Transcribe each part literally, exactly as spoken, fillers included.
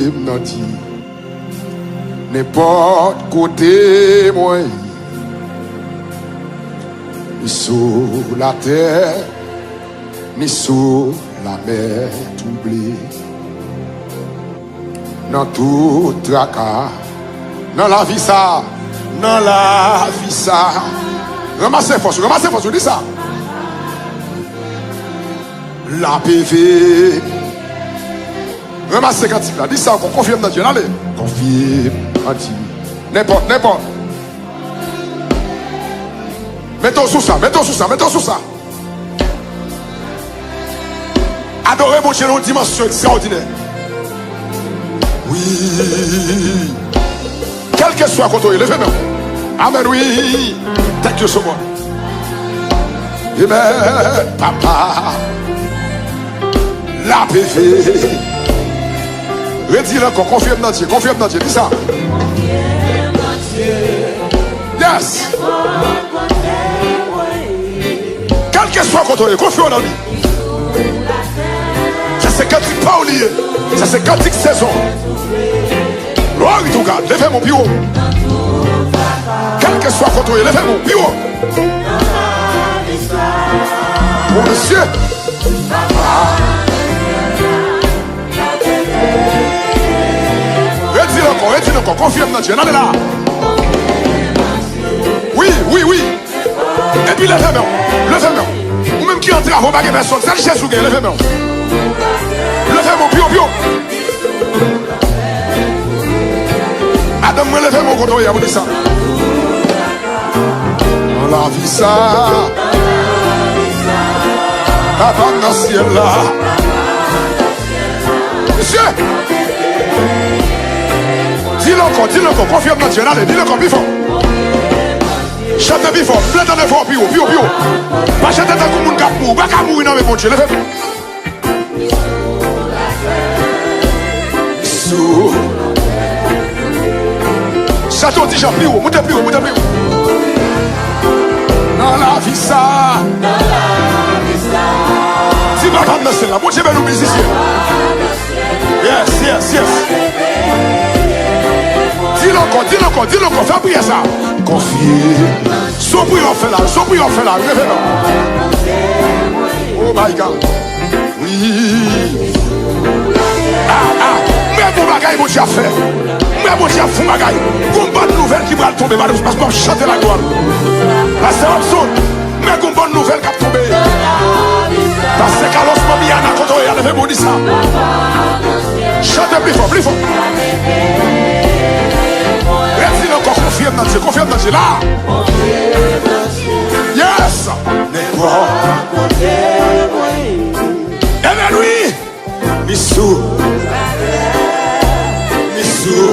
M nan di, nenpòt kote mwen ye, ni sou latè, ni sou lamè twouble, nan tout traka, nan lavi sa, nan lavi sa. Ranmase fòs ou, ranmase fòs ou, di sa. L ap leve. Ranmase kantik la. Di sa ankò, konfye m nan Dye. Ale. Konfye m nan Dye. Nenpòt, nenpòt. Mete w sou sa, mete w sou sa, mete w sou sa. Adore Bondye nan yon dimansyon egztraòdinè. Wi. Kèlkeswa kote w ye, leve men w. Amèn, wi. Thank you so much. Amen, papa. L ap leve. Redi l ankò, konfye m nan Dye, konfye m nan Dye, di sa. Yes. Kèlkeswa kote w ye, konfye w nan li. Sa se kantik pa w li ye. Sa se kantik sezon. Glory to God. Leve men w pi wo. Kèlkeswa kote w ye, leve men w pi wo. Oh, mesye. Redi l ankò, redi l ankò. Konfye m nan Dye. N ale la. Wi, wi, wi. Epi leve men w. Leve men w. Ou menm ki an travo, pa gen pèsonn. Sèl Jezi w gen. Leve men w. Leve men w, pi wo, pi wo. Madanm mwen, leve men w kote w ye a pou di sa. Nan lavi sa, Papa m nan syèl la. Mesye! Di l ankò, di l ankò, konfye m nan Dye, ale, di l ankò pi fò. Chante pi fò, m vle tande vwa w pi wo, pi wo, pi wo. Pa chante tankou moun k ap mouri, ou pa ka mouri nan men Bondye, leve men w. Sou. Chante yon ti jan pi wo, moute pi wo, moute pi wo. Nan lavi sa. Di Papa m nan syèl la, Bondye beni w mizisyen. Yes, yes, yes. Di l ankò, di l ankò, di l ankò, fè priyè sa. Konfye. Se yon priyè w ap fè la, se yon priyè w ap fè la, leve non. Oh my God. Wi. Ah, ah. M wè bon bagay Bondye ap fè. M wè Bondye ap fè yon bagay. Gon bòn nouvèl ki pral tonbe, pa, pa, pa chante laglwa. Pastè Robson, m wè gon bòn nouvèl k ap tonbe. Pastè Carlos, manmi Ana, kote w ye a, leve pou di sa. Chante pli fò, pli fò. Redi l ankò, konfye m nan Dye, konfye m nan Dye la. Yes. Nenpòt kote mwen ye. Amen, wi. Mi sou. Mi sou.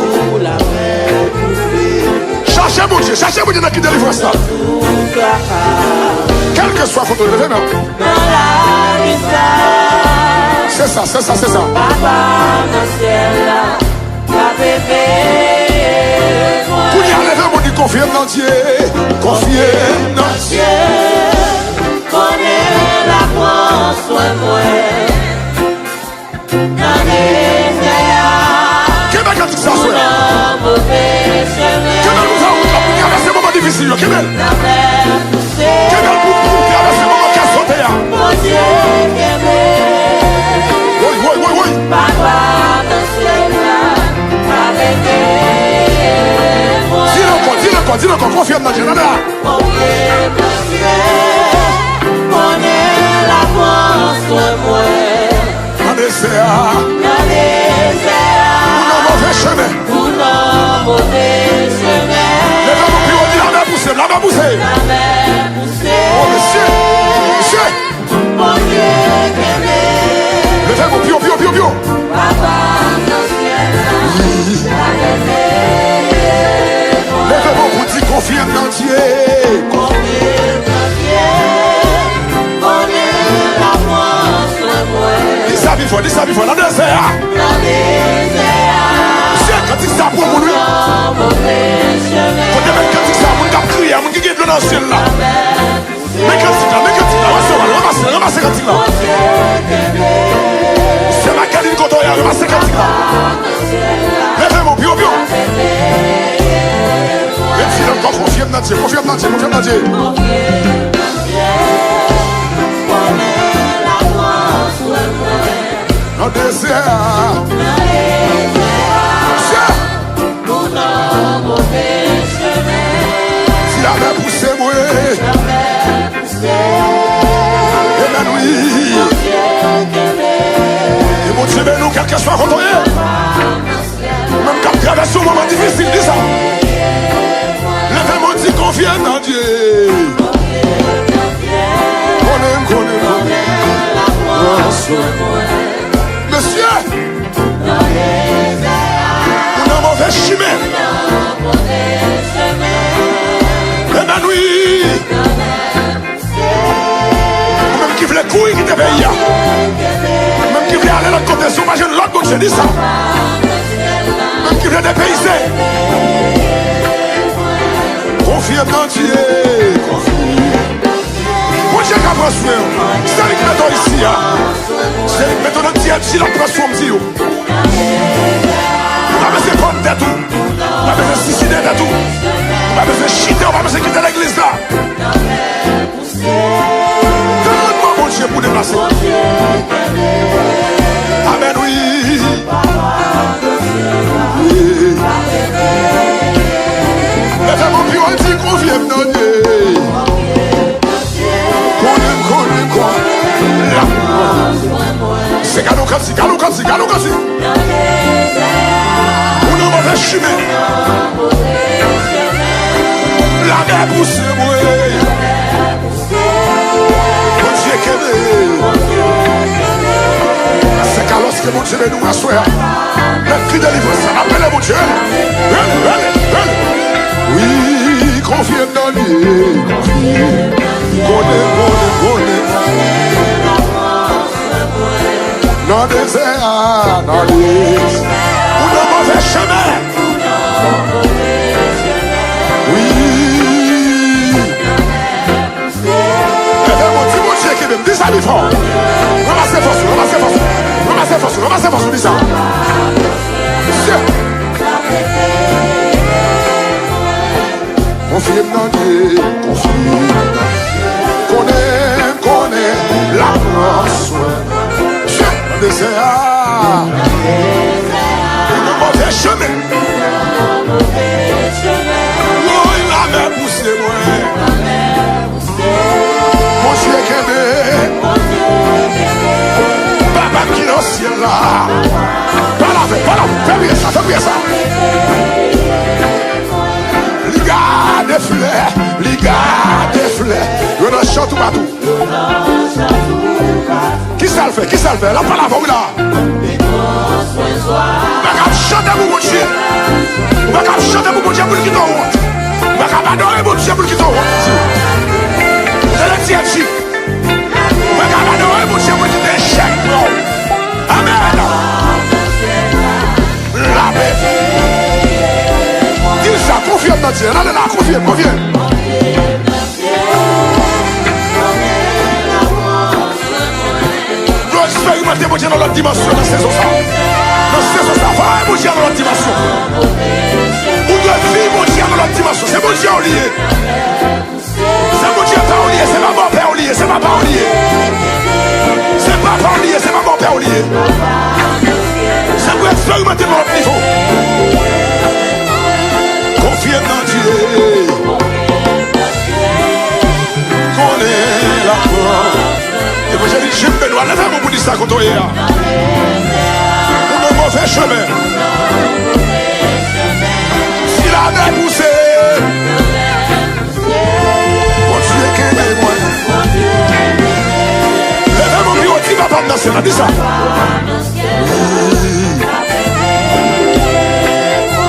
Chache Bondye, chache Bondye nan ki delivrans la. Kèlkeswa kote w ye, leve men w. Se sa, se sa, se sa. Papa nan syèl la. Kounye a, leve men w, di, konfye m nan Dye. Konfye m nan Dye. Konnen l ap pran swen mwen. Nan dezè a. Kenbe kantik sa, frè. Kenbe l pou fè wout la, pou travèse moman difisil yo. Kenbe l. Kenbe l pou, pou travèse moman kè sote a. Woy, woy, woy, woy. Papa nan syèl la, pa veye mwen. Di l ankò, di l ankò, di l ankò, konfye m nan Dye, tande a. Konfye m nan Dye, konnen l ap pran swen mwen. Nan dezè a. Nan dezè a. Ou nan move chemen. Ou nan move chemen. Leve men w pi wo, di lamè pouse m, lamè pouse. Lamè pouse. Oh, mesye, mesye. Bondye kenbe. Leve men w pi wo, pi wo, pi wo, pi wo. Papa nan syèl la. Leve men w pou di konfye m nan Dye. Konfye m nan Dye. Konnen l ap pran swen mwen. Di sa pi fò, di sa pi fò. Nan dezè a. Nan dezè a. Se kantik sa pou moun, wi. Kote met kantik sa, moun k ap kriye a, moun ki gen dlo nan zye l la. Men kantik la, men kantik la, ranmase, ranmase, ranmase kantik la. Se Makalin kote w ye a, ranmase kantik la. Dye, konfye m nan Dye, konfye m nan Dye. Nan dezè a. Dye. Si lamè pouse mwen. Amen, wi. Ke Bondye beni w, kèlkeswa kote w ye. Ou menm k ap travèse yon moman difisil, di sa. Leve men w, di, konfye nan Dye. Konnen m, konnen m, konnen m. Pran swen mwen. Mesye! Ou nan move chimen. Amen, wi. Ou menm ki vle kouri kite peyi a. Ou menm ki vle ale lòt kote, si w pa jwenn lòt Bondye, di sa. Ou menm ki vle depeyize. Konfye nan Dye. Bondye ka pran swen w. Se li k mete w isi a. Se li k mete w nan T F J, l ap pran swen w, m di w. Ou pa bezwen pann tèt ou. Ou pa bezwen siside tèt ou. Ou pa bezwen chite, ou pa bezwen kite legliz la. Tann mò Bondye pou deplase. Amen, wi. Leve men w pi wo, di, konfye m nan Dye. Konnen m, konnen m, konnen m. Se gade yon kantik, gade yon kantik, gade yon kantik. Ou nan move chimen. Lamè pouse mwen. Bondye kenbe. Se ka lòske Bondye beni w aswè a. Mèt ki delivrans la, apele Bondye. Rele, rele, rele, rele. Wi, konfye m nan Dye. Konfye m. Konnen, konnen, konnen. Nan dezè a, nan dezè. Ou nan move chemen. Wi. Leve men w, di Bondye kenbe m. Di sa pi fò. Ranmase fòs ou, ranmase fòs ou. Ranmase fòs ou, ranmase fòs ou, di sa. Mesye. Konfye m nan Dye, konfye m nan Dye. Konnen, konnen, l ap pran swen. Nan dezè a. Ou nan move chemen. Woy, lamè pouse mwen. Bondye kenbe. Papa m ki nan syèl la. Pale avè l, pale avè l. Fè priyè sa, fè priyè sa. Li gade flè, li gade flè. Yo nan chan toupatou. Kisa l fè? Kisa l fè? L ap pale avè w wi la. Ou pa ka ap chante pou Bondye. Ou pa ka ap chante pou Bondye pou l kite w wont. Ou pa ka ap adore Bondye pou l kite w wont. Tande T F J. Ou pa ka ap adore Bondye pou l kite echèk pran w. Amèn. Lape. Di l sa, konfye m nan Dye. Ann ale la, konfye m, konfye m. Nou eksperimante Bondye nan lòt dimansyon nan sezon sa. Nan sezon sa, va Bondye nan lòt dimansyon. Ou dwe viv Bondye nan lòt dimansyon. Se Bondye w li ye. Se Bondye pa w li ye, se pa bòpè w li ye, se papa w li ye. Se papa w li ye, se pa bòpè w li ye. Se pou eksperimante nan lòt nivo. Konfye m nan Dye. Konnen l ap pran. Evanjelis Jim Benoit, leve men w pou di sa kote w ye a. Ou nan move chemen. Si lamè pouse. Bondye kenbe mwen. Leve men w pi wo, di papa m nan syèl la, di sa. Wi.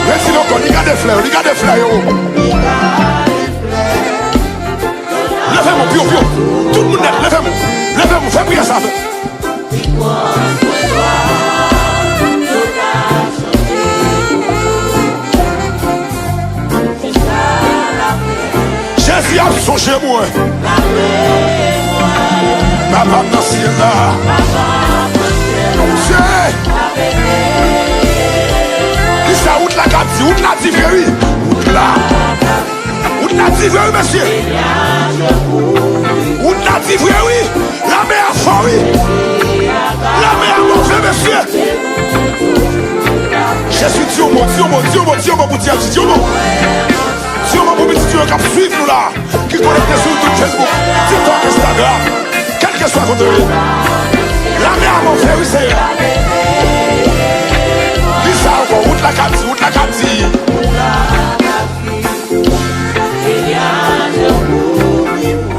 Redi l ankò, li gade flè yo, li gade flè yo. Leve men w, pi wo, pi wo. Tout moun nèt, leve men w. Leve men w, fè priyè sa, fè. Jezi ap sonje mwen. Papa m nan syèl la. Bondye. Kisa wout la ka di? Wout la dife wi. Wout la. Wout la di, Di yon mo, di yon mo, di yon mo pou T L G, di yon mo. Di yon mo pou pitit yo k ap swiv nou la, ki konekte sou YouTube, Facebook, TikTok, Instagram, kèlkeswa kote yo ye. Lame a move, wi, Seyè. Kisa ankò? Wout la k ap di, wout la k ap di.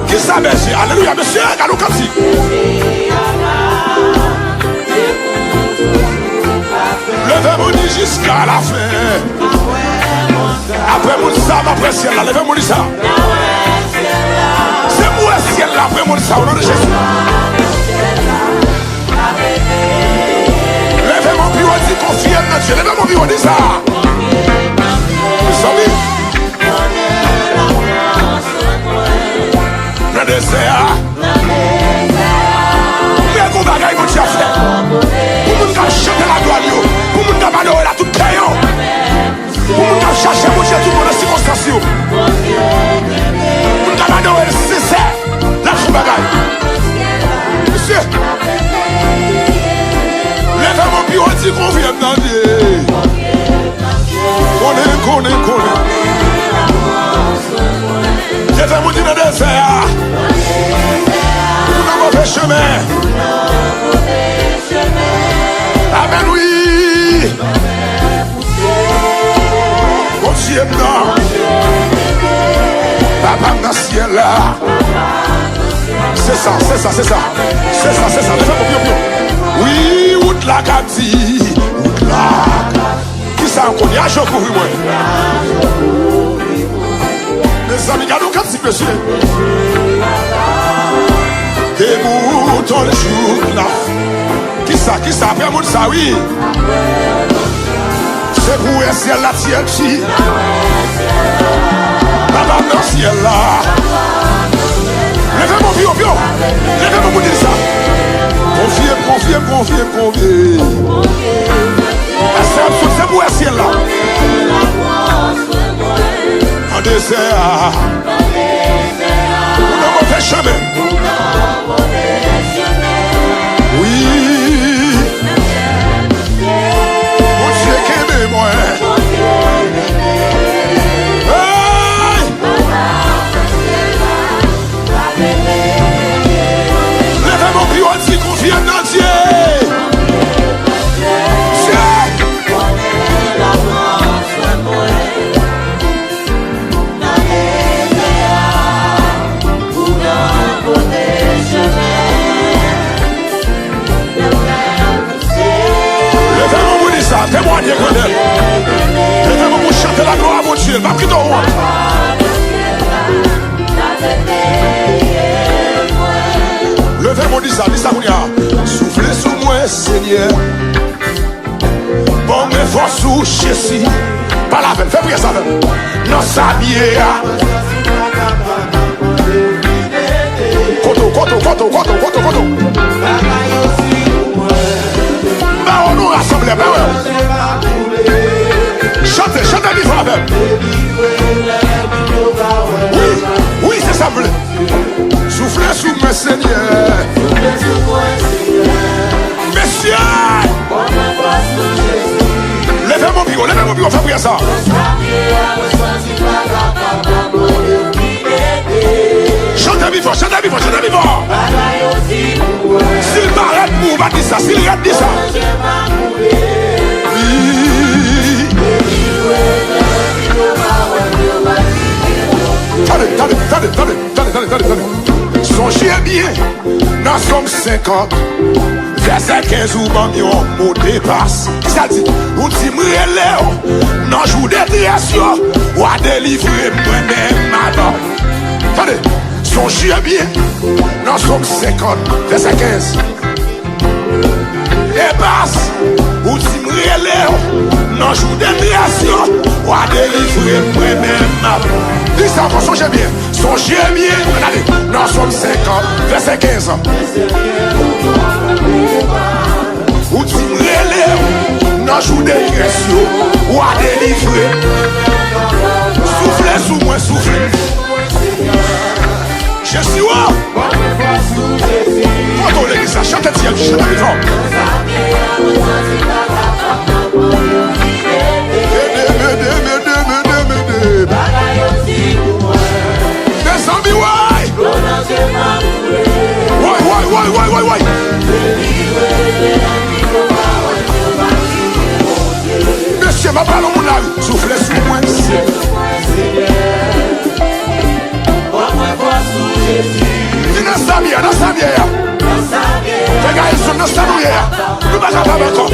Kisa bèje? Alelouya, mesye, gade yon kantik. Leve moun di jiska lafen. Apre moun sa, m ap wè syèl la. Leve moun di sa. Se pou wè syèl la apre moun sa, o non de Jezi. Leve men w pi wo, di konfye m nan Dye. Leve men w pi wo, di sa. Mezanmi. Nan dezè a. Men gon bagay Bondye ap fè. Pou moun k ap chante laglwa l yo. Pou moun k ap adore l a tout kè yo. Pou moun k ap chache Bondye tout bon nan sikonstans yo. Moun k ap adore l sensè. L ap fè bagay. Mesye. Leve men w pi wo, di konfye m nan Dye. Konnen, konnen, konnen. Leve men w di nan dezè a. Ou nan move chemen. Amèn, wi. Bondye m nan. Papa m nan syèl la. Se sa, se sa, se sa. Se sa, se sa. Leve men w pi wo, pi wo. Wi, wout la k ap di. Wout la k ap di. Kisa ankò? Nyaj yo kouvri mwen. Mezanmi, gade yon kantik, mesye. De bouton jouk la. Kisa, kisa, apre moun sa, wi. Se pou wè syèl la, T L G. Papa m nan syèl la. Leve men w pi wo, pi wo. Leve men w pou di l sa. Konfye m, konfye m, konfye m, konfye m. Pastè ap sot, se pou wè syèl la. Nan dezè a. Ou nan move chemen. Wi. Bondye kenbe mwen. Hey! Leve men w pi wo, di konfye m nan Dye. Dye. Leve men w pou di sa, temwanye grandè l. Leve men w pou chante laglwa a Bondye. L p ap kite w wont. Leve men w, di sa, di sa kounye a. Soufle sou mwen, Senyè. Ban mwen fòs ou, Jezi. Pale avè l, fè priyè sa avè l. Nan sa m ye a. Kote w, kote w, kote w, kote w, kote w, kote w. Ba w non rasanblè, ba w. Chante, chante vivan avè m. Wi, wi, se sa m vle. Soufle sou mwen, Senyè. Mesye! Leve men w pi wo, leve men w pi wo, fè priyè sa. Chante vivan, chante vivan, chante vivan. Si l parèt pou ou, pa di sa. Si l rèd, di sa. Tande, tande, tande, tande. Tande, tande, tande, tande. Sonje byen, nan Sòm senkant, vèsè kenz, ou ban m yon mo de pas. Kisa l di? Ou di m rele w nan jou detrès yo, w a delivre mwen menm avan. Tande, sonje byen, nan Sòm senkant, vèsè kenz. E pas, ou di m rele w nan jou detrès yo, w a delivre m mwen menm. Di sa ankò, sonje byen, sonje byen. Ann ale, nan Sòm senkant, vèsè kenz. Ou di m rele w nan jou detrès yo, w a delivre m. Soufle sou mwen, soufle. Jezi, o! Kote w legliz la? Chante T L G, chante pi fò. M ap pale yon moun la, wi. Soufle sou mwen, Senyè. Vin nan sab ye a, nan sab ye a. Fè gaye zòn nan sab ye a. Nou pa kapab ankò.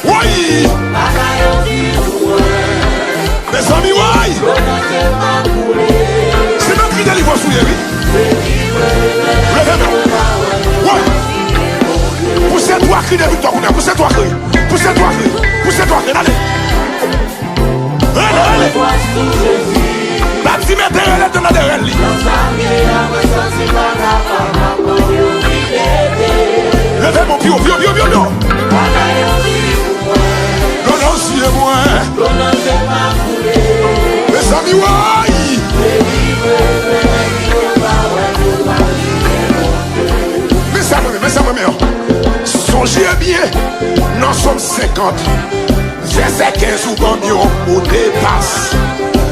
Woy! Mezanmi, woy! Se nan kri delivrans ou ye, wi. Leve men w. Woy! Pouse twa kri de viktwa kounye a. Pouse twa kri. Pouse twa kri. Pouse twa kri. Ale. Rele, rele. Bati mete rele nan de rèl li. Leve men w pi wo, pi wo, pi wo, pi wo, pi wo. Dlo nan zye mwen. Mezanmi, woy! Men sa mwen, men sa mwen, men yo. Sonje byen, nan Sòm senkant, vèsè kenz, ou ban m yon mo de pas.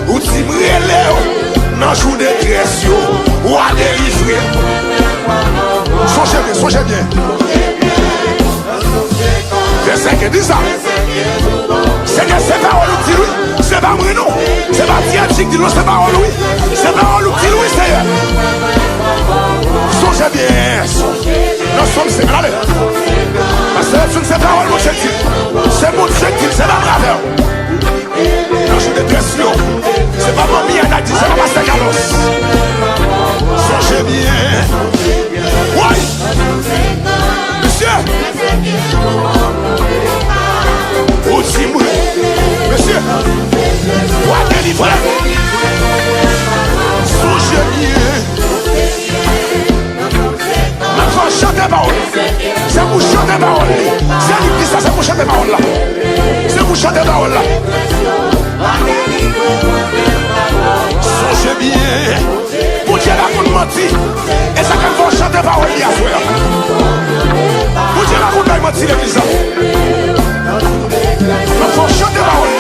Ou di m rele w nan jou detrès yo, w a delivre m. Sonje byen, sonje byen. Vèsè kenz di sa. Senyè, se pawòl ou di l, wi. Se pa mwen, non. Se pa Ti Antik di l, non. Se pawòl ou, wi. Se pawòl ou di l, wi, Senyè. Sonje byen. Nan Sòm senkant, ale. Pastè Edson, se pawòl Bondye di. Se Bondye ki di, se pa m k avè w. Nan jou detrès yo. Se pa manmi Ana di, se pa pastè Carlos. Sonje byen. Woy! Mesye! Ou di mwen, mesye, w a delivre m. Sonje byen. M ap fè w chante pawòl. Se pou chante pawòl li. Se li ki di sa, se pou chante pawòl la. Se pou chante pawòl la. Sonje byen. Bondye pa konn manti. E sa k ap fè w chante pawòl li aswè a. Bondye pa konn bay manti legliz la. Fò w chante pawòl li.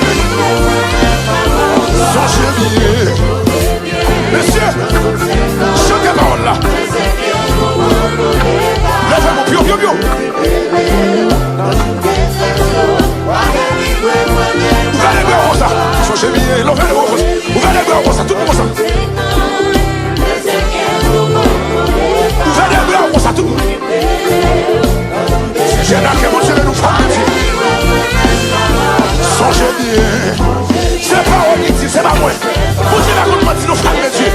Sonje byen. Mesye, chante pawòl la. Leve men w pi wo, pi wo, pi wo. Ouvè de bra w konsa. Sonje byen. Leve men w konsa. Ouvè de bra w konsa. Tout moun konsa. Ouvè de bra w konsa, tout moun. Senyè, nan ke Bondye vle nou frape Dye. Sonje byen. Se pawòl li di, se pa mwen. Bondye pa konn manti, nou frape Dye.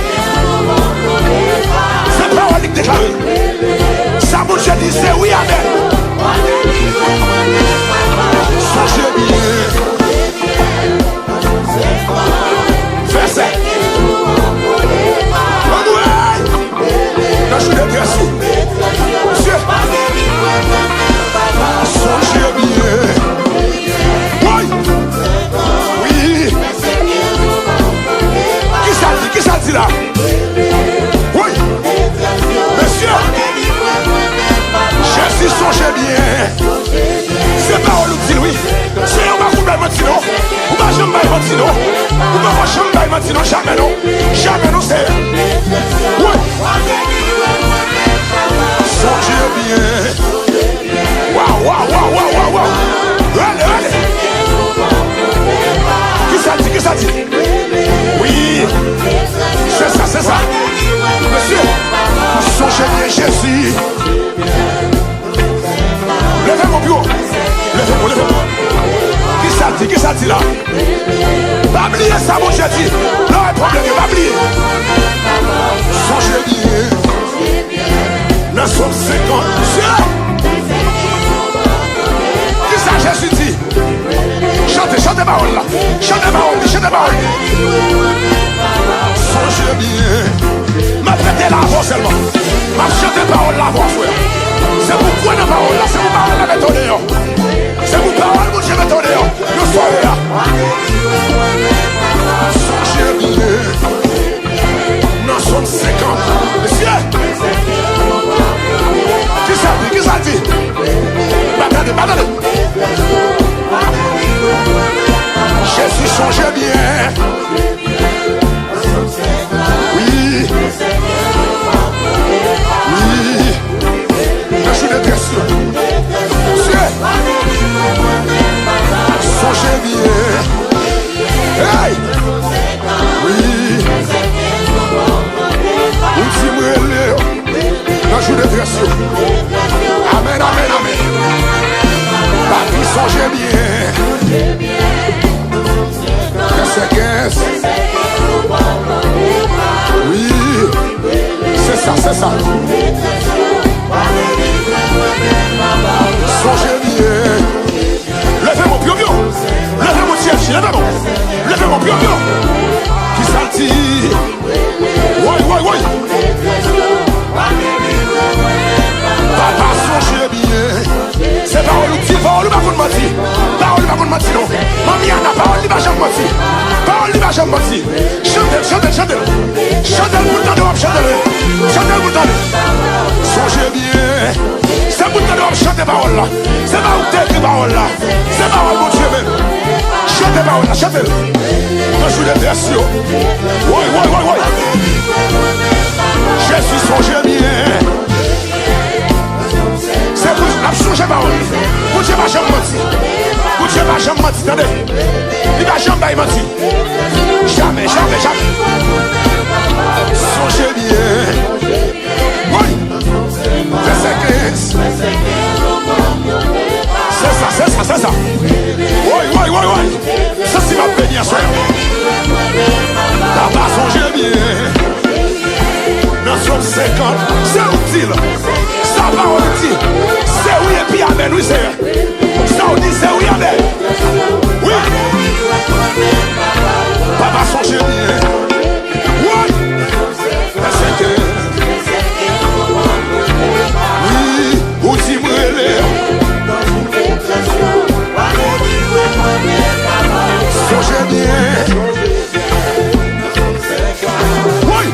Se pawòl li k deklare. Sa Bondye di, se wi, amèn. Sonje byen. Vèsè. Anmwey! Nan jou detrès ou. Mesye. Sonje byen. Woy! Wi. Kisa l di? Kisa l di la? Woy! Mesye. Jezi, sonje byen. Se pawòl ou di l, wi. Senyè, ou pa konn bay manti, non. Ou pa janm bay manti, non. Ou pa janm bay manti, non. Jamè, non. Jamè, non, Senyè. Wi. Sonje byen. Waw, waw, waw, waw, waw, waw. Rele, rele. Kisa l di, kisa l di? Wi. Se sa, se sa. Mesye, sonje byen Jezi. Leve men w pi wo. Leve men w, leve men w. Kisa l di? Kisa l di la? Pa bliye sa Bondye di. Lè w ap pwoblèm yo, pa bliye. Sonje byen. Nan Sòm senkant, mesye. Kisa Jezi di? Chante, chante pawòl la. Chante pawòl li, chante pawòl li. Sonje byen. M ap rete la avè w sèlman. M ap chante pawòl la avè w, frè. Se pou kwè nan pawòl la, se pou pawòl la mete w deyò. Se pou pawòl Bondye mete w deyò. Nan sware a. Sonje byen. Nan Sòm senkant. Mesye. Kisa l di? Kisa l di? Pa tande, pa tande. Vèsè kenz. Wi. Se sa, se sa. Sonje byen. Leve men w, pyo, pyo. Leve men w, T F J, leve men w. Leve men w, pyo, pyo. Kisa l di? Woy, woy, woy. Papa, sonje byen. Se pawòl ou di, pawòl ou pa konn manti. Pawòl li pa konn manti, non. Manmi Ana, pawòl li pa janm manti. Pawòl li pa janm manti. Chante l, chante l, chante l. Chante l pou l tande w ap chante l, wi. Chante l pou l tande. Sonje byen. Se pou l tande w ap chante pawòl la. Se pa ou ki te ekri pawòl la. Se pawòl Bondye menm. Chante pawòl la, chante l. Nan jou detrès yo. Woy, woy, woy, woy. Jezi, sonje byen. Se pou l ap sonje pawòl li. Bondye pa janm manti. Bondye pa janm manti, tande. Li pa janm bay manti. Jamè, jamè, jamè. Sonje byen. Woy! Vèsè kenz. Se sa, se sa, se sa. Woy, woy, woy, woy. Santi m ap beni aswè. Papa, sonje byen. Nan Sòm senkant, se ou k di l. Sa pawòl di, se wi epi amèn, wi, Seyè. Sa w di se wi, amèn. Wi. Papa, sonje byen. Wi. Vèsè kenz. Wi, ou di m rele. Sonje byen. Woy!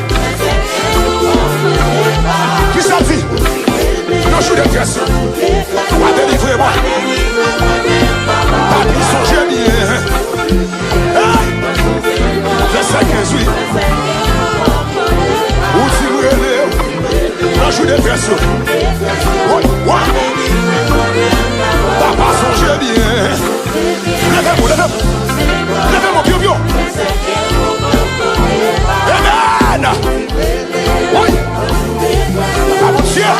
Kisa l di? Nan jou detrès ou, w a delivre mwen. Papi, sonje byen. Hey! Vèsè kenz, wi. Ou di m rele w nan jou detrès ou. Woy, woy. Papa, sonje byen. Leve men w, leve men w. Leve men w, pyo, pyo. Amen. Wi. Papa Bondye.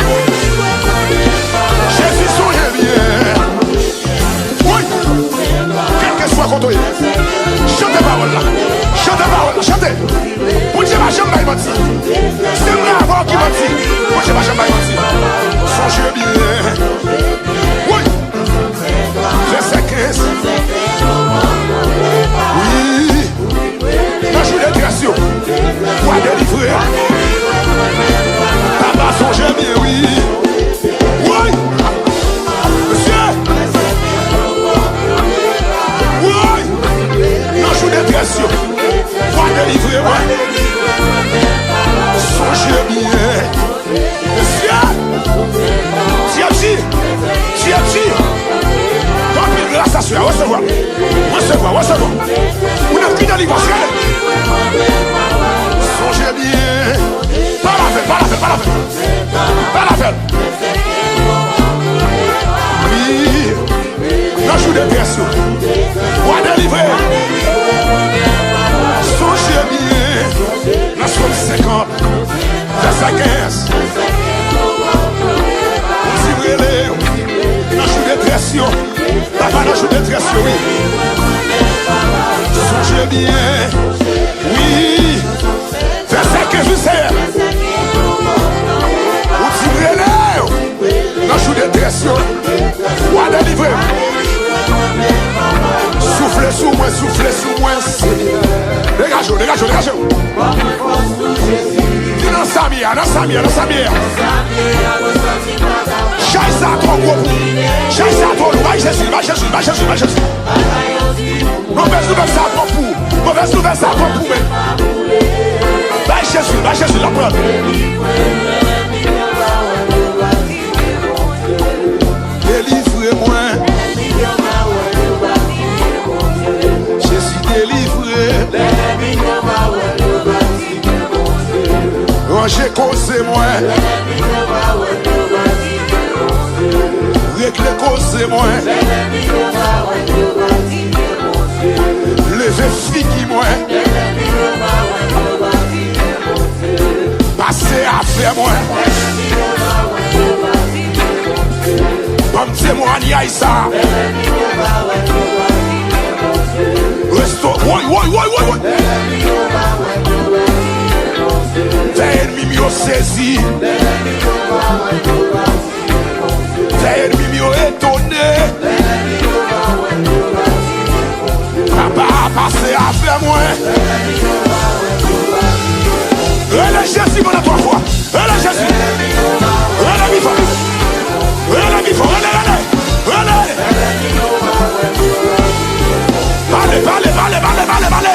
Jezi, sonje byen. Wi. Kèlkeswa kote w ye. Chante pawòl la. Chante pawòl la. Chante. Bondye pa janm bay manti. Se mwen avè w ki manti. Bondye pa janm bay manti. Sonje byen. Wi. Vèsè kenz. Wi. Nan jou detrès yo, w a delivre. Papa, sonje byen, wi. Woy! Mesye! Woy! Nan jou detrès yo, w a delivre mwen. Sonje byen. Mesye! T F J! T F J! Anpil gras aswè a, resevwa! Resevwa, resevwa! Ou nan ki delivrans, rele! Sonje byen! Pale avè l, pale avè l, pale avè l! Pale avè l! Wi! Nan jou detrès yo, w a delivre. Sonje byen, nan Sòm senkant, vèsè kenz. Ou di m rele w nan jou detrès yo. Papa, nan jou detrès yo, wi. Sonje byen, wi. Vèsè kenz, wi, Seyè. Ou di m rele w nan jou detrès yo. W a delivre m. Soufle sou mwen, soufle sou mwen, Seyè. Degaje w, degaje w, degaje w. Di nan sa m ye a, nan sa m ye a, nan sa m ye a. Chay sa twò gwo pou ou. Chay sa twò lou. Bay Jezi, bay Jezi, bay Jezi, bay Jezi. Novèz nouvèl sa twò pou ou. Novèz nouvèl sa twò pou ou menm. Bay Jezi, bay Jezi, l ap pran. Delivre mwen. Jezi, delivre. Ranje koze mwen. Regle koze mwen. Leve figi mwen. Pase avè mwen. Ban m temwayaj sa. Resto, woy, woy, woy, woy, woy. Fè ènmi m yo sezi. Fè ènmi m yo etone. Papa, pase avè mwen. Rele Jezi pandan twa fwa. Rele Jezi. Rele pi fò. Rele pi fò. Rele, rele. Rele. Pale, pale, pale, pale, pale, pale.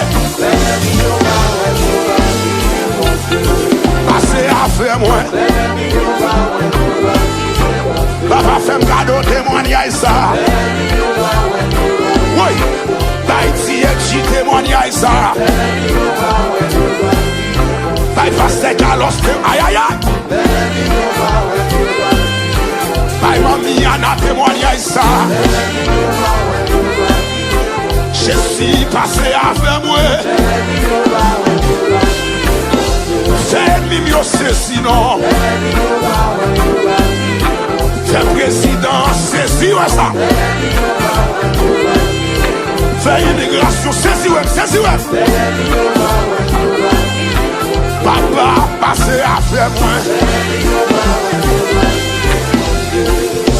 Pase avè mwen. Papa, fè m kado temwanyaj sa. Woy. Bay T F G temwanyaj sa. Bay pastè Carlos te, ayayay. Bay manmi Ana temwanyaj sa. Jezi pase avè mwen. Fè ènmi m yo sezi non. Fè prezidan an sezi wè sa. Fè imigrasyon sezi wè m, sezi wè m. Papa, pase avè mwen.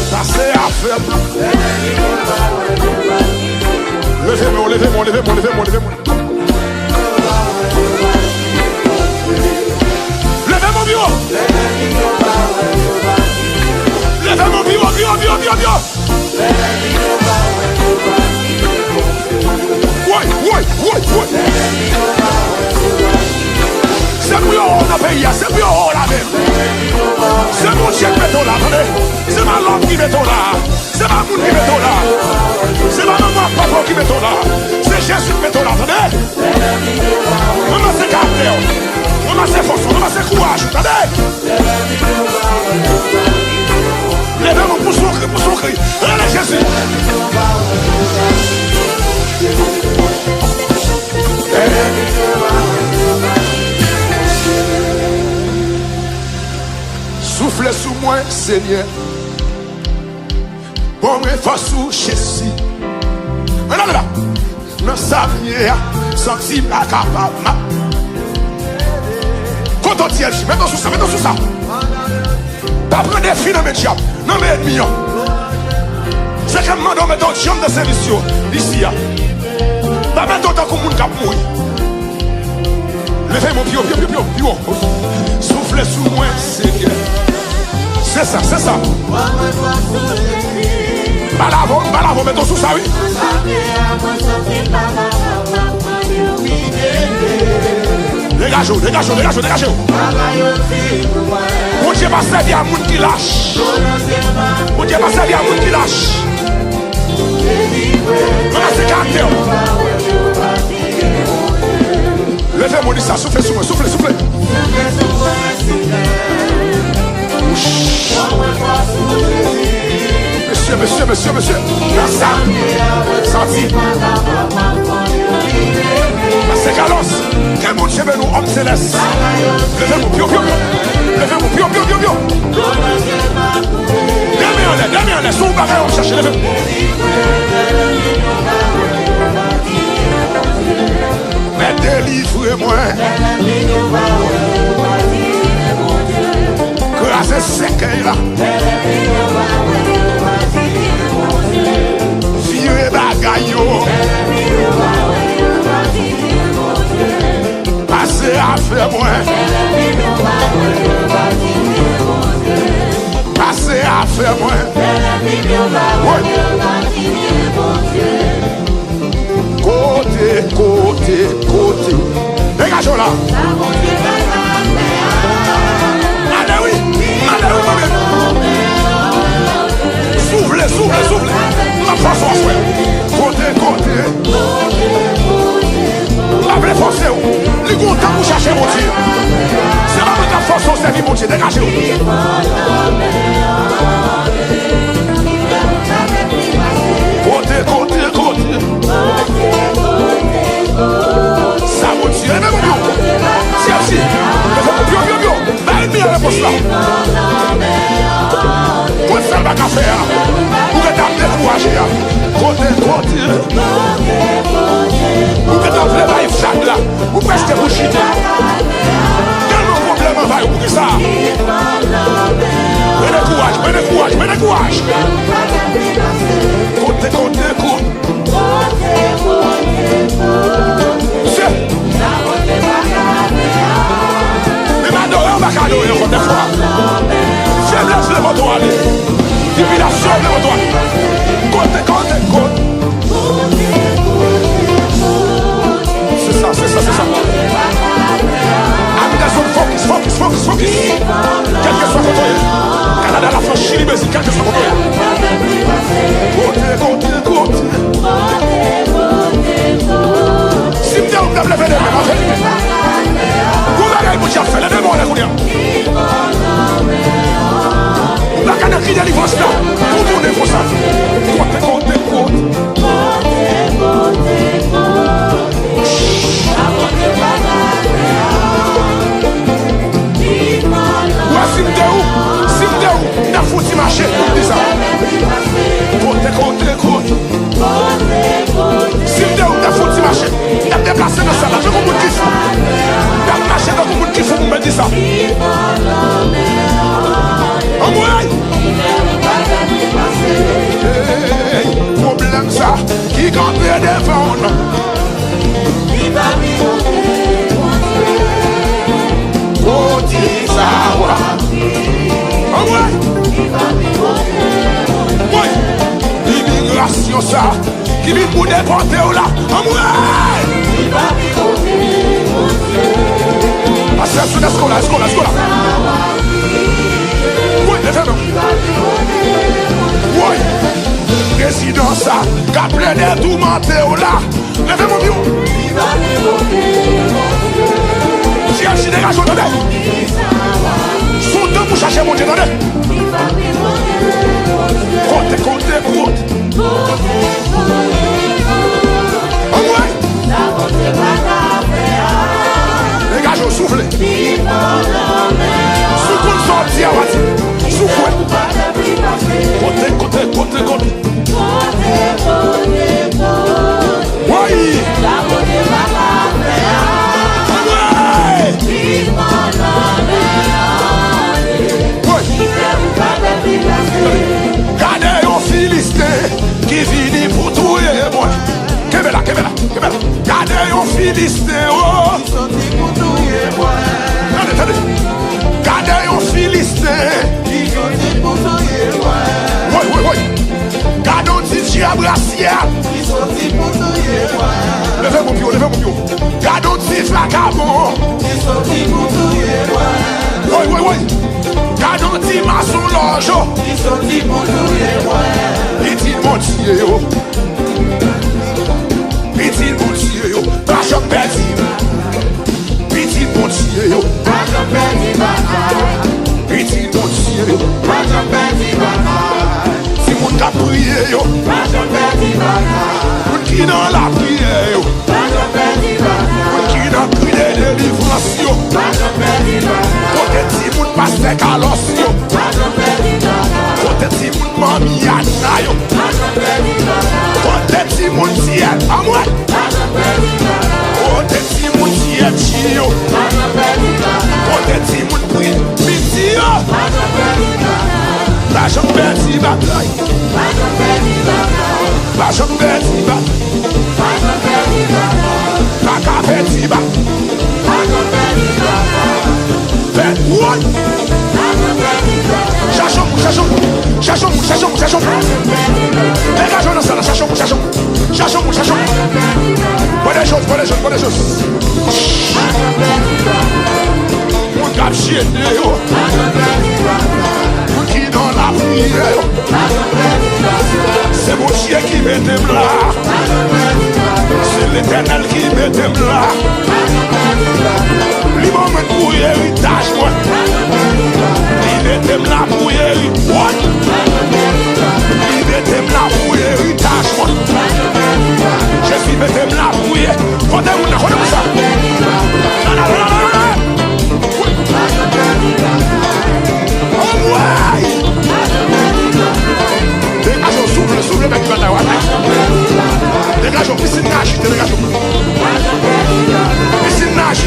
Pase avè mwen. Leve men w, leve men w, leve men w, leve men w, leve men w. Leve men w pi wo. Leve men w pi wo, pi wo, pi wo, pi wo, pi wo, pi wo. Woy, woy, woy, woy. Se pou yo wè w nan peyi a, se pou yo wè w la menm. Se Bondye k mete w la, tande. Se pa lòm ki mete w la. Se pa moun ki mete w la. Se pa manman ak papa w ki mete w la. Se Jezi k mete w la, tande. Ranmase karaktè w. Ranmase fòs ou. Ranmase kouraj ou, tande. Leve men w pou son kri, pou son kri. Rele Jezi. Soufle sou mwen, Senyè. Ban mwen fòs ou, Jezi. Ann ale la. Nan sa m ye a, santi m pa kapab. M ap. Kote w T F G? Met w sou sa, met w sou sa. Pa pran defi nan men dyab, nan men ènmi an. Se ke m mande w mete w djanm nan sèvis yo isi a. Pa mete w tankou moun k ap mouri. Leve men w pi wo, pi wo, pi wo, pi wo. Soufle sou mwen, Senyè. Se sa, se sa. M pa lave w, m pa lave w, mete w sou sa, wi. Degaje w, degaje w, degaje w, degaje w. Bondye pa sèvi a moun ki lach. Bondye pa sèvi a moun ki lach. Ranmase karaktè w. Leve men w, di sa, soufle sou mwen, soufle, soufle. Mesye, mesye, mesye, mesye. Nan sa, santi. Pastè Carlos, ke Bondye beni w, òm selès. Leve men w, pyo, pyo, pyo. Leve men w, pyo, pyo, pyo, pyo. De men anlè, de men anlè, si w pa fè yon chache, leve. Men delivre mwen. Kraze sèkèy la. Vire bagay yo. Pase afè mwen. Pase afè mwen. Wi. Kote, kote, kote. Degaje w la. Ale wi. Ale wi, mwen menm. Soufle, soufle, soufle. M ap fòse w, frè. Kote, kote. M pa vle fòse w. Li gon tan pou chache Bondye. Se pa mwen k ap fòse w sèvi Bondye. Degaje w. Kote, kote, kote. Sa Bondye, leve men w. T F G, leve men w. Pyo, pyo, pyo. Bay ènmi an repons la. Pou sa l pa ka fè a. Ou gentan ap dekouraje a. Kote, kote. Se pou chita. Tèlman pwoblèm anvayi w, poukisa? Pran kouraj, pran kouraj, pran kouraj. Kote, kote, kote. Se. Menm adore, ou pa ka adore ankò dèfwa. Feblès vle pote w ale. Tribilasyon vle pote w ale. Kote, kote, kote. Se sa, se sa, se sa. Abitèl zòn, fokis, fokis, fokis, fokis. Kèlkeswa kote w ye. Kanada, Lafrans, Chili, Brezil, kèlkeswa kote w ye. Kote, kote, kote. Si m te ou, m t ap leve de men, m ap leve. Gwo bagay Bondye ap fè, leve men w anlè kounye a. Ou pa ka nan kri delivrans la pou tounen konsa. Kote, kote, kote. Ou wè, si m te ou, si m te ou, m t ap fouti mache pou m di sa. Kote, kote, kote. Si m te ou, m t ap fouti mache. M t ap deplase nan sal la tankou moun ki fou. M t ap mache tankou moun ki fou pou m di sa. Anmwey! Hey, pwoblèm sa ki kanpe devan w nan. Kote sa w ap. Anmwey! Woy! Imigrasyon sa ki vin pou depòte w la. Anmwey! Pastè Soud, èske w la, èske w la, èske w la? Woy, leve men w. Woy! Prezidan sa k ap plede toumante w la. Leve men w pi wo. T L C, degaje w, tande. Se yon tan pou chache Bondye, tande. Kote, kote, kote. Anmwey! Degaje w, soufle. Si w konn sa w ap di a, w a di. Si w kwè. Kote, kote, kote, kote. Woy! Anmwey! Woy! Gade yon Filisten ki vini pou touye mwen. Kenbe la, kenbe la, kenbe la. Gade yon Filisten, o. Ki soti pou touye mwen. Tande, tande. Gade yon Filisten. Ki soti pou touye mwen. Woy, woy, woy. Gade yon ti dyab rasyal. Ki soti pou touye mwen. Leve men w pi wo, leve men w pi wo. Gade yon ti vakabon. Ki soti pou touye mwen. Woy, woy, woy. Gade yon ti masonlòj. Ki soti pou touye mwen. Pitit Bondye yo. Pitit Bondye yo. Pa janm pèdi. Pitit Bondye yo. Pa janm pèdi batay. Pitit Bondye yo. Pa janm pèdi batay. Timoun k ap priye yo. Pa janm pèdi batay. Moun ki nan lapriyè yo. Pa janm pèdi batay. Moun ki nan kri de delivrans yo. Pa janm pèdi batay. Kote timoun pastè Carlos yo. Pa janm pèdi batay. Kote timoun manmi Yana yo. Pa janm pèdi batay. Kote timoun T N G yo. Anmwey. Pa janm pèdi batay. Kote timoun T N G yo. Pa janm pèdi batay. Kote timoun pri-, piti yo. Pa janm pèdi batay. Pa janm pèdi batay. Pa janm pèdi batay. Pa janm pèdi batay. Pa janm pèdi batay. Pa ka pèdi batay. Pa janm pèdi batay. Fè, woy! Chache yon moun, chache yon moun. Chache yon moun, chache yon moun, chache yon moun. Degaje w nan sal la, chache yon moun, chache yon moun. Chache yon moun, chache yon moun. Pran de jòs, pran de jòs, pran de jòs. Moun k ap jene yo. Moun ki nan lapriyè yo. Se Bondye ki mete m la. Se Letènèl ki mete m la. Li ban mwen pou eritaj mwen. Li mete m la pou eritaj mwen. Li mete m la pou eritaj mwen. Jezi mete m la pou e-, kote moun nan, kote moun sa? La, la, la, la, la, la. Anmwey! Degaje w, soufle, soufle, bèk batay, w atake. Degaje w, pisin nan ajite, degaje w. Pisin nan ajite.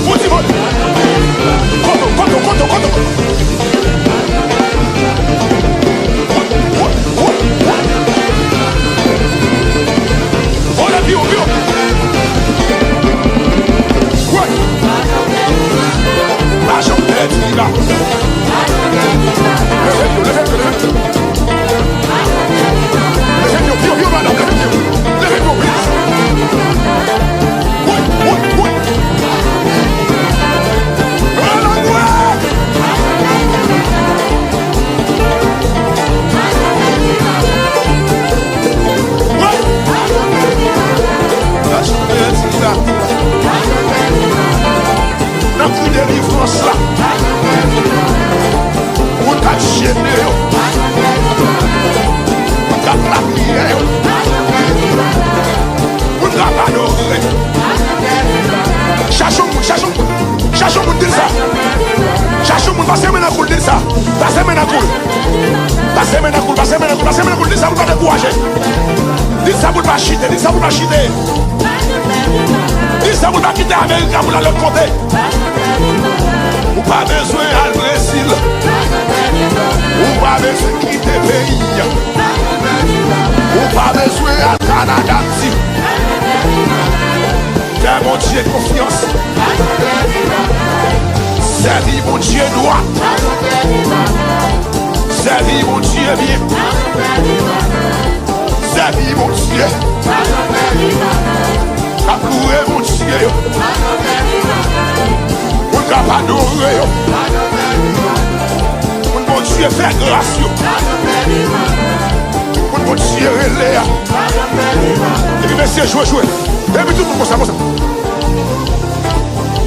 Fouti vòlè. Koto, koto, koto, koto. Vòlè pi wo, pi wo. Wè. Pa janm pèdi la. Leve pye w, leve pye w, leve pye w. Leve pye w, pye w, pye w, madanm, leve pye w. Leve pye w, plis. Woy, woy, woy. Ann anmwe. Woy. Lachè pèdi la. Nan kri delivrans la. Moun k ap jene yo. Moun k ap lapriyè yo. Moun k ap adore. Chache yon moun, chache yon moun. Chache yon moun, di l sa. Chache yon moun, pase men nan kou l, di l sa. Pase men nan kou l. Pase men nan kou l, pase men nan kou l, pase men nan kou l, di l sa pou l pa dekouraje. Di l sa pou l pa chite, di l sa pou l pa chite. Di l sa pou l pa kite Amerik la pou l al lòt kote. Ou pa bezwen al Brezil. Ou pa bezwen kite peyi a. Ou pa bezwen al Kanada, di. Fè Bondye konfyans. Sèvi Bondye dwat. Sèvi Bondye byen. Sèvi Bondye. K ap louwe Bondye yo. Moun k ap adore yo. Moun Bondye fè gras yo. Moun Bondye rele a. Epi mesye jwe, jwe. Epi tout moun konsa, konsa.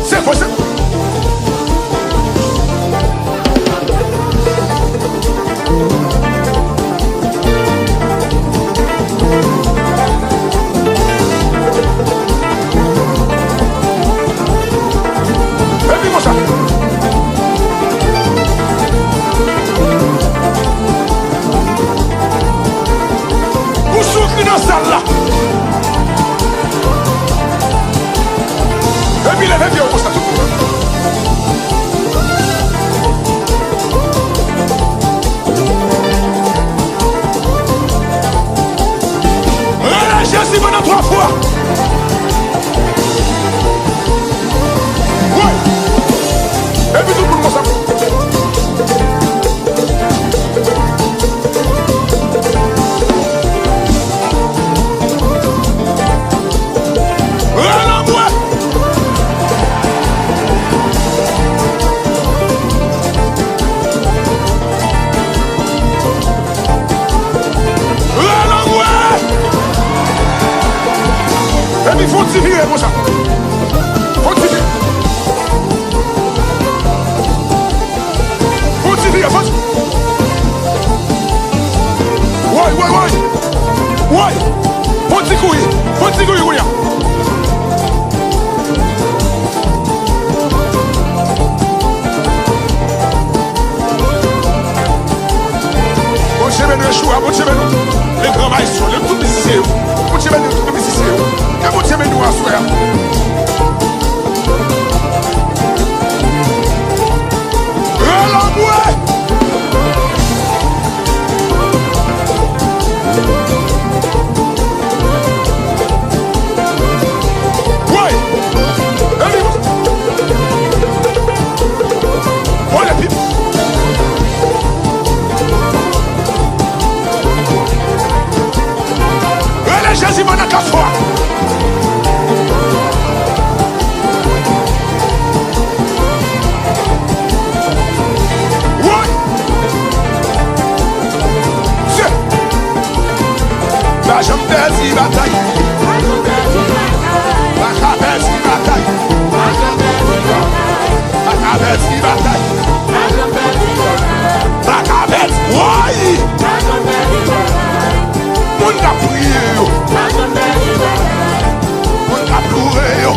Se konsa. Epi konsa. Ou soufri nan sal la. Epi leve pye w konsa tout. Rele Jezi pandan twa fwa. Woy! Epi tout moun konsa. Rele mwen. Rele mwen. Epi fè yon ti vire konsa. Fè yon ti vire. Fè yon ti vire, fè yon ti. Woy, woy, woy. Woy. Fè yon ti kouri. Fè yon ti kouri kounye a. Bondye beni w, Echoua. Bondye beni w. Le gran maestro, le tout mizisyen yo. Bondye beni w, tout mizisyen yo. Ke Bondye beni w aswè a. Rele mwen. Woy! Eli! Woy, epi rele Jezi pandan kat fwa. Woy! Mesye! Pa janm pèdi batay. Pa ka pèdi batay. Pa ka pèdi batay. Pa ka pèdi. Woy! Moun k ap priye yo. Moun k ap louwe yo.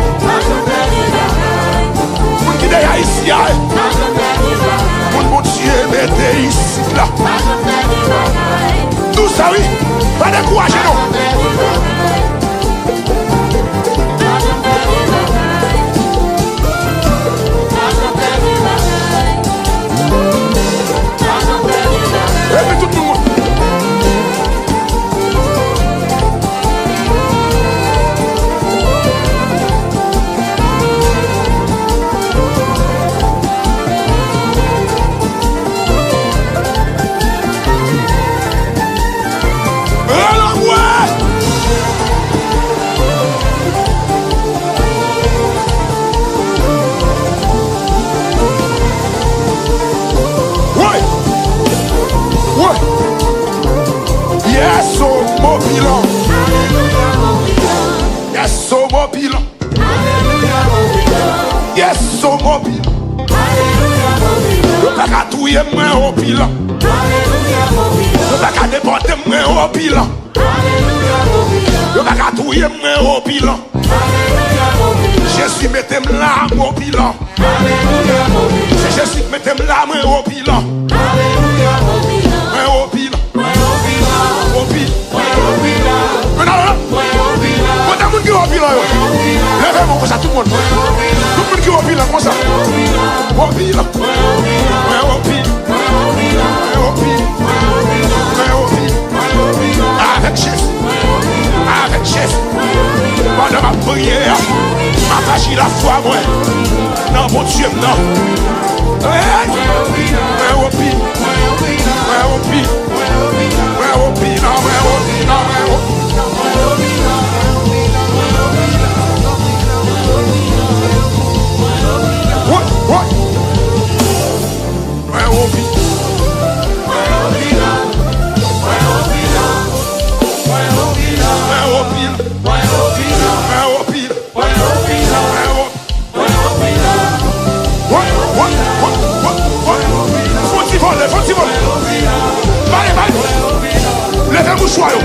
Moun ki dèyè isi a. Moun Bondye mete isit la. Di w sa wi. Pa dekouraje non. Pilan. Yo pa ka touye m, mwen opilan. Jezi mete m la, mwen opilan. Se Jezi k mete m la, mwen opilan. Mwen opilan. Opilan. Mwen nan lòt. Kote moun ki opilan yo? Leve men w konsa, tout moun. Tout moun ki opilan konsa. Opilan. Mwen opilan. Mwen opilan. Mwen opilan. Mwen opilan. Avèk Jezi. Avèk Jezi. Pandan m ap priye a, m ap aji lafwa mwen nan Bondye m nan. Hey! Mwen opi. Mwen opi. Mwen opi nan, mwen opi nan, mwen opi. Woy, woy. Mwen opi. Mwen opi la. Mwen opi la. Mwen opi la. Mwen opi la. Mwen opi la. Mwen opi la. Mwen opi la. Mwen opi la. Woy, woy, woy, woy, woy. Fon ti vole, fon ti vole. Bale, bale. Leve mouchwa yo.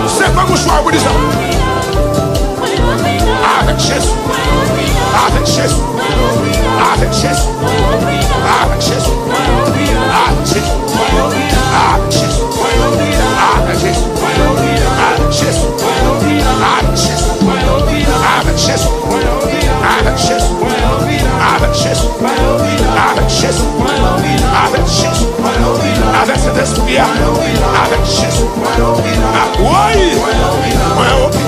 Sekwe mouchwa yo pou di sa. Avèk Jezi. Avèk Jezi. Avèk Jezi. Avèk Jezi. Avèk Jezi. Avèk Jezi. Avèk Jezi. Avèk Jezi. Avèk Jezi. Avèk Jezi. Avèk Jezi. Avèk Jezi. Avèk Jezi. Avèk Jezi. Avèk Sentespri a. Avèk Jezi. Woy! Mwen opi. Mwen opi.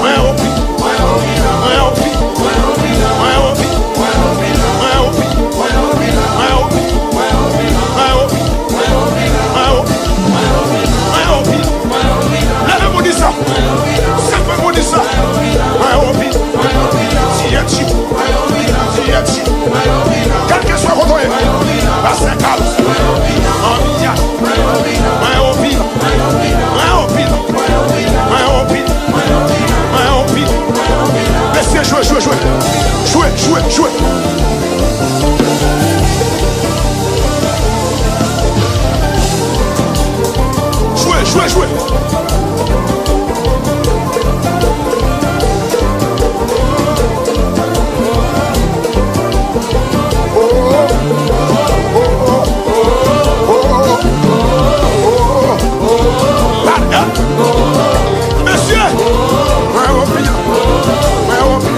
Mwen opi. Mwen opi. Mwen opi. Mwen opi. Mwen opi. Mwen opi. Mwen opi. Mwen opi. Mwen opi. Mwen opi. Mwen opi. Leve pou di sa. Sa fè pou di sa. Mwen opi. Ti eti. Ti eti. Kèlkeswa kote w ye. Pastè Carlos. Anbiyas. Mwen opi. Mwen opi. Mwen opi. Mwen opi. Mesye, jwe, jwe, jwe. Jwe, jwe, jwe. Jwe, jwe, jwe. Mesye! Mwen opi. Mwen opi.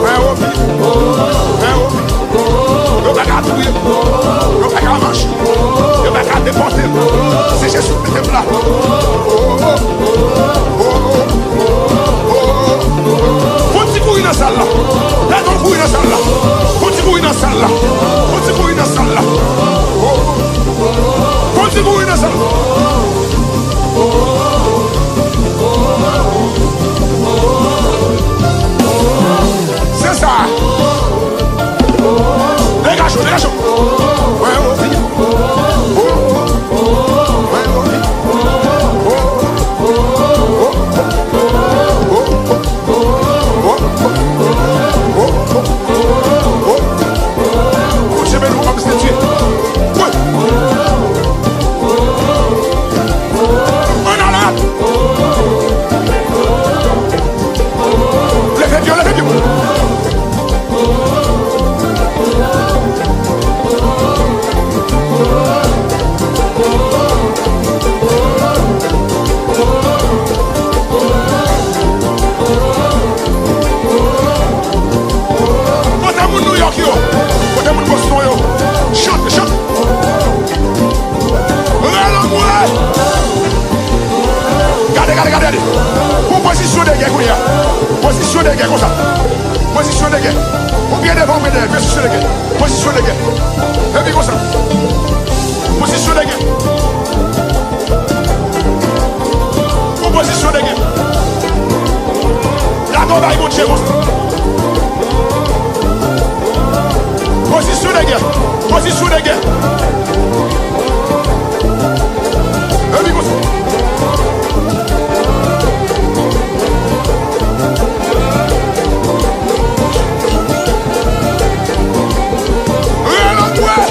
Mwen opi. Mwen opi. Yo pa ka touye m. Yo pa ka manje m. Yo pa ka depòte m. Se Jezi ki mete m la. Fon ti kouri nan sal la. Fon ti kouri nan sal la. Fon ti kouri nan sal la. Fon ti kouri nan sal la. Fon ti kouri nan sal la. Se sa. Degaje w, degaje w. Mwen opi. Mwen opi. Bondye beni w, òm de Dye. Ann ale. Leve pye w, leve pye w. Kote moun New York yo? Kote moun Boston yo? Chante, chante. Rele mwen. Gade, gade, gade, gade. Pou pozisyon de gè kounye a. Pozisyon de gè konsa. Pozisyon de gè. Ou byen devan, ou byen dèyè. Pozisyon de gè. Pozisyon de gè. Epi konsa. Pozisyon de gè. Pou pozisyon de gè. Lage w bay Bondye konsa. Pozisyon de gè. Pozisyon de gè. Epi konsa. Rele mwen.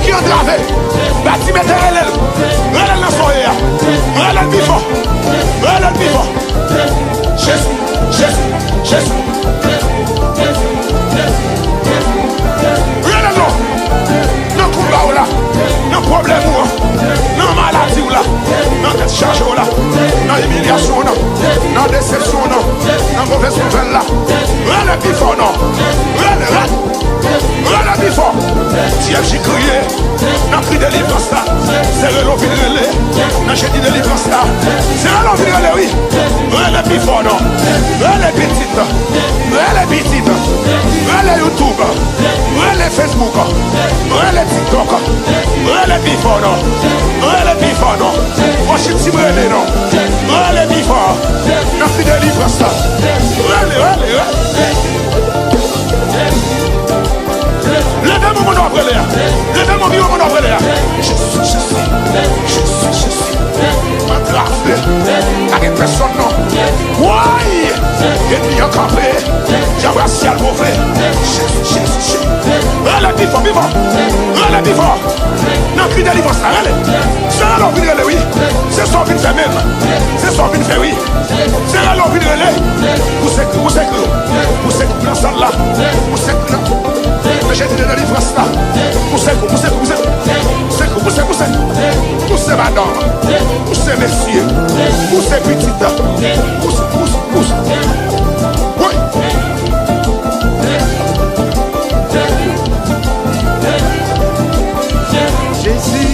ki antrave. Bati mete rele l. Rele l nan sa w ye a. Rele l pi fò. Rele l pi fò. Jezi, Jezi, Jezi. Rele l non. Nan konba w la, nan pwoblèm ou an, nan maladi w la, nan tèt chaje w la, nan imilyasyon w nan, nan desepsyon w nan, nan movèz nouvèl la. Rele pi fò non. Rele, rele. Rele pi fò. T F J kriye nan kri delivrans la. Se rele w vin rele nan jedi delivrans la. Se rele w vin rele, wi. Rele pi fò non. Rele pitit. Rele pitit. Rele YouTube. Rele Facebook. Rele TikTok. Rele pi fò non. Rele pi fò non. Washington rele non. Rele pi fò. Nan kri delivrans la. Rele, rele, rele. Leve men w pandan w ap rele a. Leve men w pi wo pandan w ap rele a. Jezi, Jezi, Jezi, Jezi. Antrave. Pa gen pèsonn non. Woy! Ènmi an kanpe. Dyab rasyal move. Jezi, Jezi, Jezi. Rele pi fò, pi fò. Rele pi fò. Nan kri delivrans la, rele. Se rele w vin rele, wi. Se sa w vin fè menm. Se sa w vin fè, wi. Se rele w vin rele. Pouse kri, pouse kri. Pouse kri nan sal la. Pouse kri nan, nan jedi de delivrans la. Pouse kri, pouse kri, pouse kri. Pouse kri, pouse, pouse. Pouse madanm. Pouse mesye. Pouse pitit. Pouse, pouse, pouse. Woy. Jezi,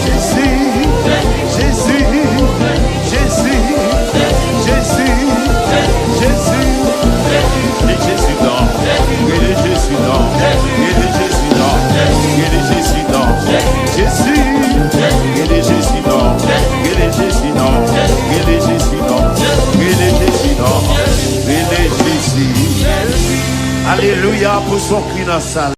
Jezi, Jezi, Jezi, Jezi, Jezi. Rele Jezi non, rele Jezi non, rele Jezi non, rele Jezi non. Jezi, rele Jezi non, rele Jezi non, rele Jezi non, rele Jezi non, rele Jezi. Alelouya, pouse yon kri nan sal.